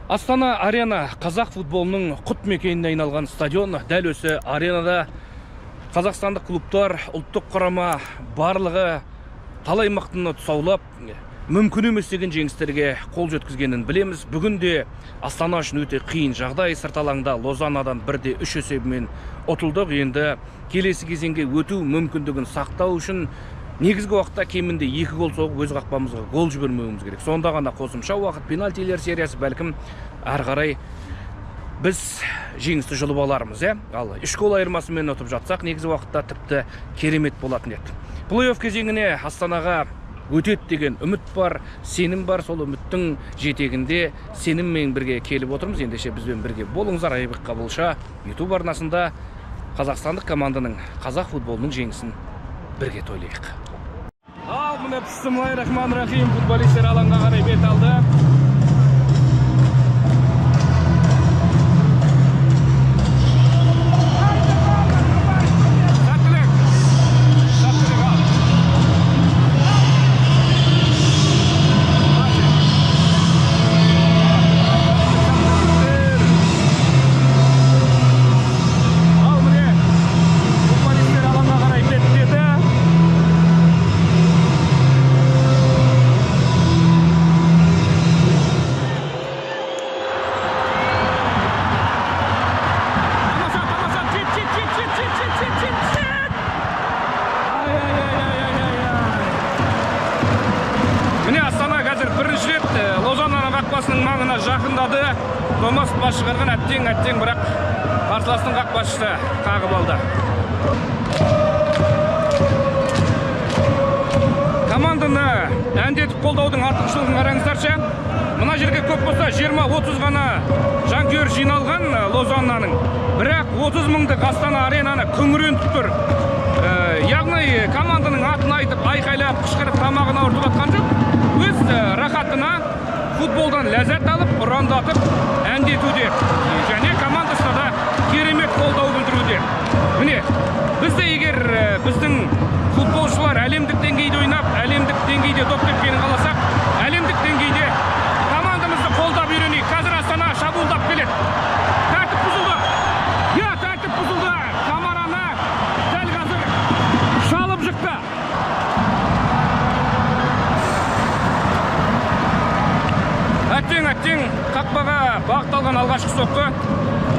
Астана Арена қазақ футболының құт мекеніне айналған стадион. Дәл осы аренада қазақстандық клубтар, ұлттық құрама барлығы талай мықтыны тұсаулап, мүмкін емес деген жеңістерге қол жеткізгенін білеміз. Бүгін де Астана үшін өте қиын жағдай. Сырт алаңда Лозаннадан 1-3 есебімен ұтылдық. Енді келесі кезеңге өту мүмкіндігін сақтау үшін негізгі уақытта кемінде 2 гол соғып, өз қақпамызға гол жібермеуіміз керек. Сонда ғана қосымша уақыт, пенальтилер сериясы, бәлкім әрі қарай біз жеңісті жұлып алармыз, иә? Ал 3 гол айырмасымен ұтып жатсақ, негізгі уақытта тіпті керемет болатын еді. Плей-офф кезеңіне Астанаға өтеді деген үміт бар, сенім бар. Сол үміттің жетегінде сеніммен бірге келіп отырмыз. Ендеше бізбен бірге болыңыздар. Айбек Қабылша YouTube арнасында қазақстандық команданың, қазақ футболының жеңісін бірге тойлайық. Ал міне, бісмиллахи-рахмани-рахим, футболистер алаңға қарай бет алды. Сәттілік! Сәттілік, ал! Ал міне, футболистер алаңға қарай беттеді. Тамаша, тамаша, жет, жет, жет, жет, жет, жет, жет, жет, жет! Ай, ай, ай, ай, ай, ай, ай. Міне, Астана қазір бірінші рет Лозаннаның қақпасының маңына жақындады. Томас бас шығарған, әттең, әттең, бірақ қарсыластың қақпашысы қағып алды. Команданы әндетіп қолдаудың артықшылығын қараңыздаршы. Мына жерге көп болса 20-30 ғана жанкүйер жиналған Лозаннаның. Бірақ 30 мыңдық Астана Аренаны күңірентіп тұр. Яғни команданың атын айтып, айқайлап, қышқырып, тамағын ауыртып жатқан жоқ. Өз рахатына футболдан ләззат алып, ұрандатып әндетуде. Және командасына да керемет қолдау білдіруде. Міне, бізде егер біздің футболшылар әлемдік деңгейде ойнап, әлемдік деңгейде доп тепкенін қаласақ, әлемдік деңгейде командамызды қолдап үйренейік. Қазір Астана шабуылдап келеді. Тәртіп бұзылды. Я, тәртіп бұзылды. Камараны дәл қазір шалып жықты. Әттең, әттең, қақпаға бағытталған алғашқы соққы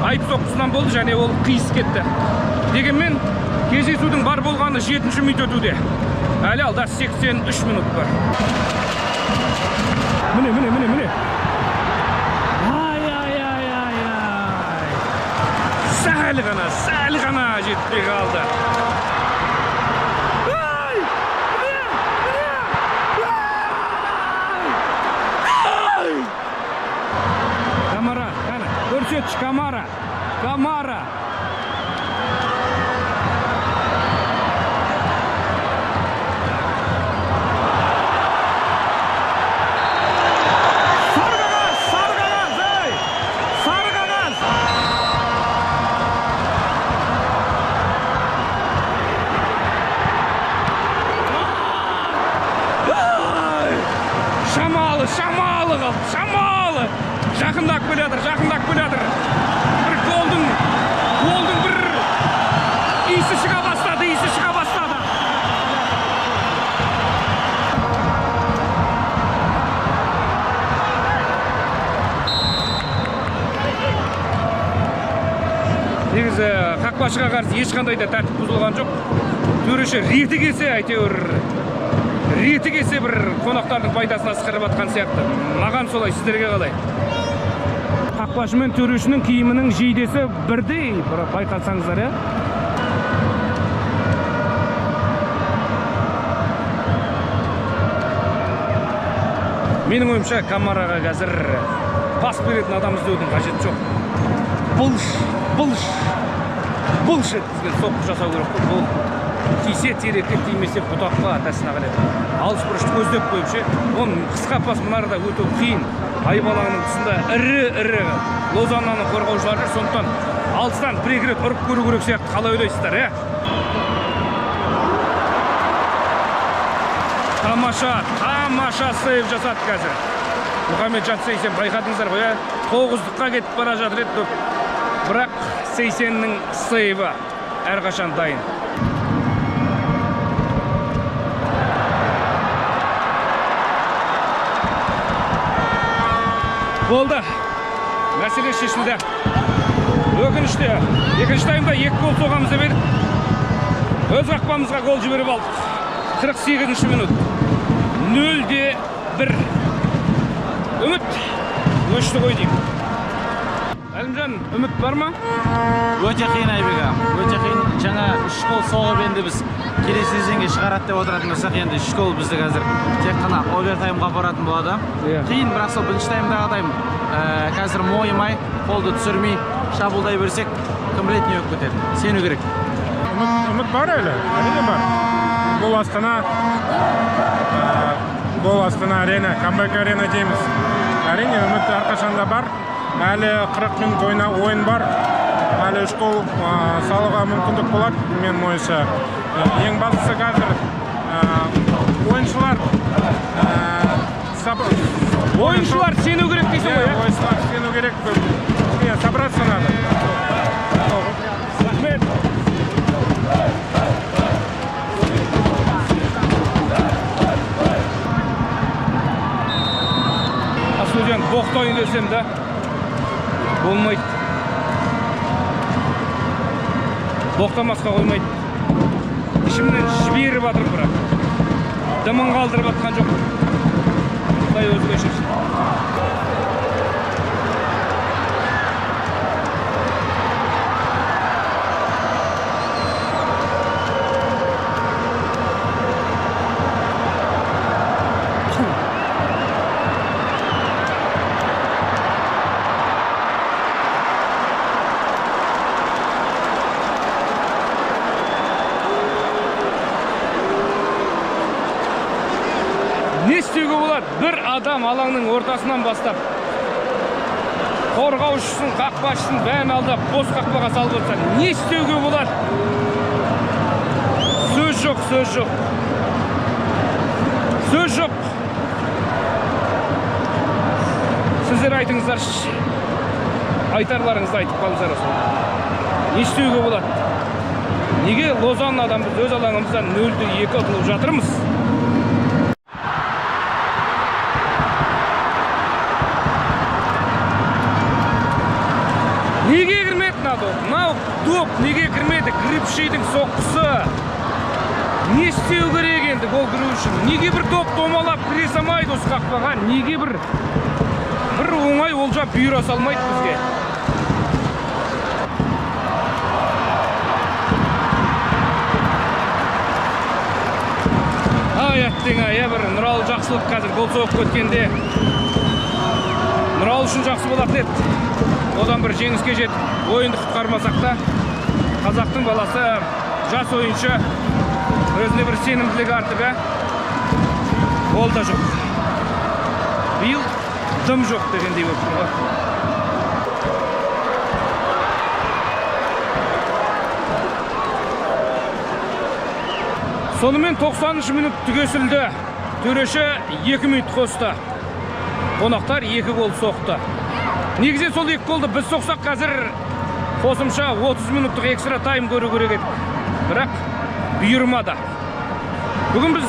айып соққысынан болды және ол қиыс кетті. Дегенмен кездесудің бар болғаны 7 минут өтуде. Әлі алда 83 минут бар. Міне, міне, міне, міне. Ай, ай, ай, ай, ай. Сәл ғана, сәл ғана жетпей қалды. Ай! Міне, міне! Ай! Ай! Камара, қане, көрсетші, Камара. Камара. Сары қағаз, сары қағаз, ей! Сары қағаз! Ай! Шамалы, шамалы қалды, шамалы. Жақындап келе жатыр, жақындап келе жатыр. Бір голдың бір иісі шыға бастады, иісі шыға бастады. Негізі қақпашыға қарсы ешқандай да тәртіп бұзылған жоқ. Төреші реті келсе, әйтеуір реті келсе бір қонақтардың пайдасына ысқырып атқан сияқты. Маған солай, сіздерге қалай? Қақпашы мен төрешінің киімінің жейдесі бірдей, бірақ байқасаңыздар, иә? Менің ойымша, Камараға қазір пас беретін адам іздеудің қажеті жоқ. Былш, былш, былш еткізген соққы жасау керек қой. Бұл тисе терекке, тимесе бұтаққа атасына қалады. Алыс бұрышты көздеп қойып ше, оның қысқа пас мына арада өте қиын. Айып алаңының тұсында ірі-ірі Лозаннаның қорғаушылары жүр, сондықтан алыстан бір екі рет ұрып көру керек сияқты. Қалай ойлайсыздар, ә? Тамаша, тамаша сейв жасады қазір. Мұхамеджан Сейсен, байқадыңыздар ғой, иә? Тоғыздыққа кетіп бара жатыр еді доп. Бірақ Сейсеннің сейві әрқашан дайын. Болды. Мәселе шешілді. Өкінішті. Екінші таймда екі гол соғамыз деп едік. Өз қақпамызға гол жіберіп алдық. 48 минут. 0-1. Үміт өшті ғой деймін. Әлімжан, үміт бар ма? Өте қиын, Айбек аға, өте қиын. Жаңа үш гол соғып, енді біз келесі кезеңге шығарады деп отыратын болсақ, енді үш гол бізді қазір тек қана овертаймға апаратын болады. Қиын, бірақ сол бірінші таймдағыдай қазір мойымай, қолды түсірмей шабуылдай берсек, кім біледі, не болып кетеді. Сену керек. Үміт бар әлі, әрине бар. Бұл Астана, бұл Астана Арена, Камбэк Арена дейміз. Әрине, үміт әрқашанда бар. Әлі 40 минут ойын бар. Әлі үш гол салуға мүмкіндік болады, менің ойымша. Ең бастысы қазір ойыншылар Ойыншылар сену керек дейсің ғой, иә? Ойыншылар сену керек. Кішкене собраться надо. Рахмет. Асылжан, боқтайын десем да болмайды. Боқтамасқа қоймайды. Ішімнен жіберіп жатырмын, бірақ дымын қалдырып жатқан жоқ. Құдай өзі кешірсін. Не істеуге болады? Бір адам алаңның ортасынан бастап қорғаушысын, қақпашысын, бәрін алдап, бос қақпаға салып отырса, не істеуге болады? Сөз жоқ, сөз жоқ, сөз жоқ. Сіздер айтыңыздаршы, айтарларыңызды айтып қалыңыздар. Осылай не істеуге болады? Неге Лозаннадан біз өз алаңымызда 0-2 ұтылып жатырмыз? Неге кірмеді мына доп? Мынау доп неге кірмеді? Грипшидің соққысы. Не істеу керек енді гол кіру үшін? Неге бір доп домалап кіре салмайды осы қақпаға? Неге бір оңай олжа бұйыра салмайды бізге? Ай, әттең ай, иә, бір Нұралы Жақсылық қазір гол соғып кеткенде Нұралы үшін жақсы болатын еді. Одан бір жеңіске жетіп, ойынды құтқармасақ та, қазақтың баласы, жас ойыншы, өзіне бір сенімділігі артып, ә? Ол да жоқ. Биыл дым жоқ дегендей болып тұр ғой. Сонымен 90 минут түгесілді. Төреші 2 минут қосты. Қонақтар 2 гол соқты. Негізінен сол 2 голды біз соқсақ, қазір қосымша 30 минуттық экстра тайм көру керек еді. Бірақ бұйырмады. Бүгін біз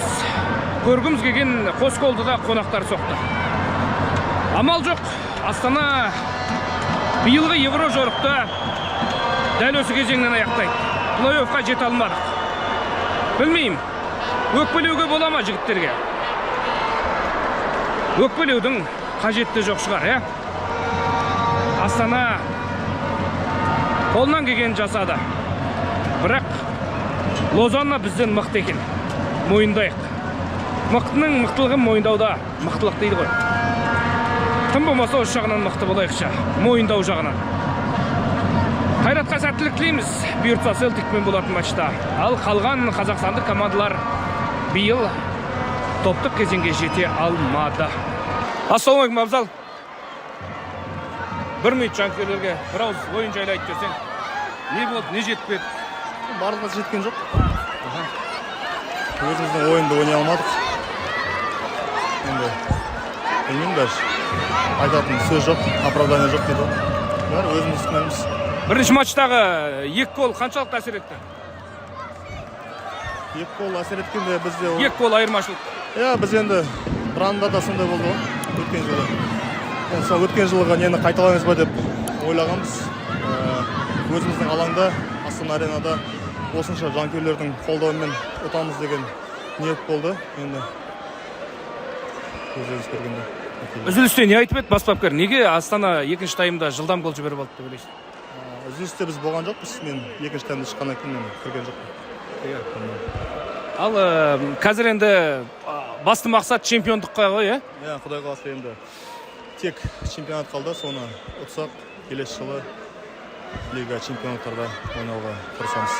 көргіміз келген қос голды да қонақтар соқты. Амал жоқ, Астана биылғы Евро жорықты дәл осы кезеңнен аяқтайды. Плей-оффқа жете алмадық. Білмеймін, өкпелеуге бола ма жігіттерге? Өкпелеудің қажеті жоқ шығар, ә? Астана қолынан келгенін жасады. Бірақ Лозанна бізден мықты екен. Мойындайық. Мықтының мықтылығын мойындауда мықтылық дейді ғой. Тым болмаса осы жағынан мықты болайықшы, мойындау жағынан. Қайратқа сәттілік тілейміз. Бұйыртса, Селтикпен болатын матчта. Ал қалған қазақстандық командалар биыл топтық кезеңге жете алмады. Ассалаумағалейкум, Абзал. Бір минут жанкүйерлерге бір ауыз ойын жайлы айтып жіберсең. Не болды, не жетпеді? Барлығы жеткен жоқ. Өзіміздің ойынды ойнай алмадық. Енді білмеймін даже. Айтатын сөз жоқ, оправдание жоқ дейді ғой. Бәрі өзіміз кінәліміз. Бірінші матчтағы екі гол қаншалықты әсер етті? Екі гол әсер еткенде бізде Екі гол айырмашылық. Иә, біз енді Бранда да сондай болды ғой өткен жылы. Енді сол өткен жылғы нені қайталаймыз ба деп ойлағанбыз. Өзіміздің алаңда, Астана Аренада осынша жанкүйерлердің қолдауымен ұтамыз деген ниет болды. Енді өздеріңіз көргендей нәтиже. Үзілісте не айтып еді бас бапкер? Неге Астана екінші таймда жылдам гол жіберіп алды деп ойлайсың? Үзілісте біз болған жоқпыз. Мен екінші таймда шыққаннан кейін мен кірген жоқпын. Ал қазір енді басты мақсат чемпиондыққа ғой, иә? Иә, құдай қаласа, енді тек чемпионат қалды. Соны ұтсақ, келесі жылы Лига чемпионаттарда ойнауға тырысамыз.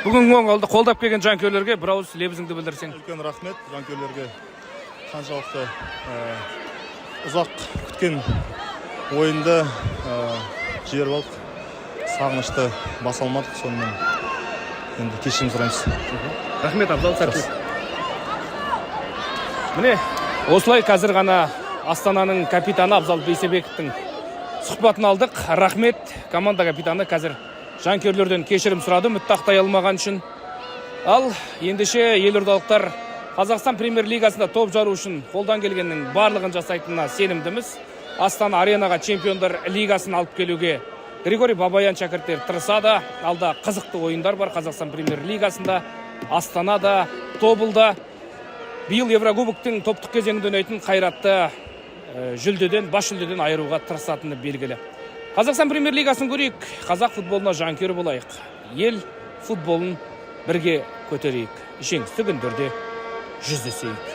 Бүгінгі оңалды қолдап келген жанкүйерлерге бір ауыз лебізіңді білдірсең. Үлкен рахмет жанкүйерлерге. Қаншалықты ұзақ күткен ойынды жіберіп алдық, сағынышты баса алмадық. Сонымен енді кешірім сұраймыз. Рахмет, Абзал, сәттілік. Міне, осылай қазір ғана Астананың капитаны Абзал Бейсебековтің сұхбатын алдық. Рахмет. Команда капитаны қазір жанкүйерлерден кешірім сұрады үмітті ақтай алмаған үшін. Ал ендеше елордалықтар Қазақстан премьер лигасында топ жару үшін қолдан келгеннің барлығын жасайтынына сенімдіміз. Астана Аренаға Чемпиондар лигасын алып келуге Григорий Бабаян шәкірттері тырысады. Алда қызықты ойындар бар Қазақстан премьер лигасында. Астанада, Тобылда биыл Еврокубоктың топтық кезеңінде ойнайтын Қайратты жүлдеден, бас жүлдеден айыруға тырысатыны белгілі. Қазақстан премьер лигасын көрейік, қазақ футболына жанкүйер болайық, ел футболын бірге көтерейік, жеңісті күндерде жүздесейік.